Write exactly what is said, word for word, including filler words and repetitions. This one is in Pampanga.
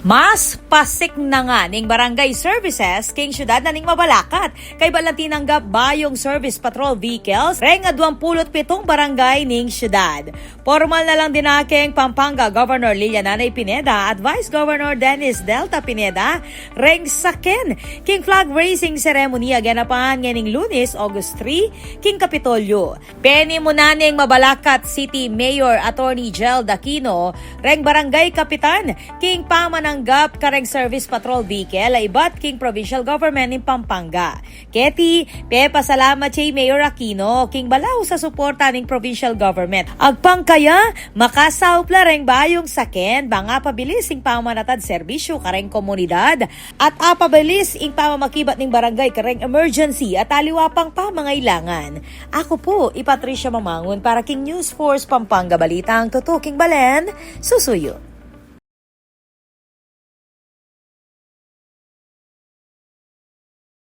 Mas pasik na ngan ing barangay services king syudad na ning Mabalacat, kaybat lang tinanggap bayung service patrol vehicles reng aduang pulu't pitung barangay ning syudad. Pormal na lang dinake ning Pampanga Governor Lilia Nanay Pineda at Vice Governor Dennis Delta Pineda reng saken king flag raising ceremony a ganapan ngening Lunes, August three, king Kapitolyo. Penimunan ne ning Mabalacat City Mayor Attorney Gerald Aquino reng barangay kapitan king pamananggap kareng service patrol vehicle a ibat king provincial government ning Pampanga. Keti, pepasalamat ya i Mayor Aquino king balaus a suporta ning provincial government. Agpang kaya, makasaup la reng bayung saken bang apabilis ing pamaratad serbisyu kareng komunidad at apabilis ing pamamakibat ning barangay kareng emergency at aliwa pang pamangailangan. Aku pu i Patricia Mamangun para king News Force Pampanga, balitang tutuking balen, susuyu.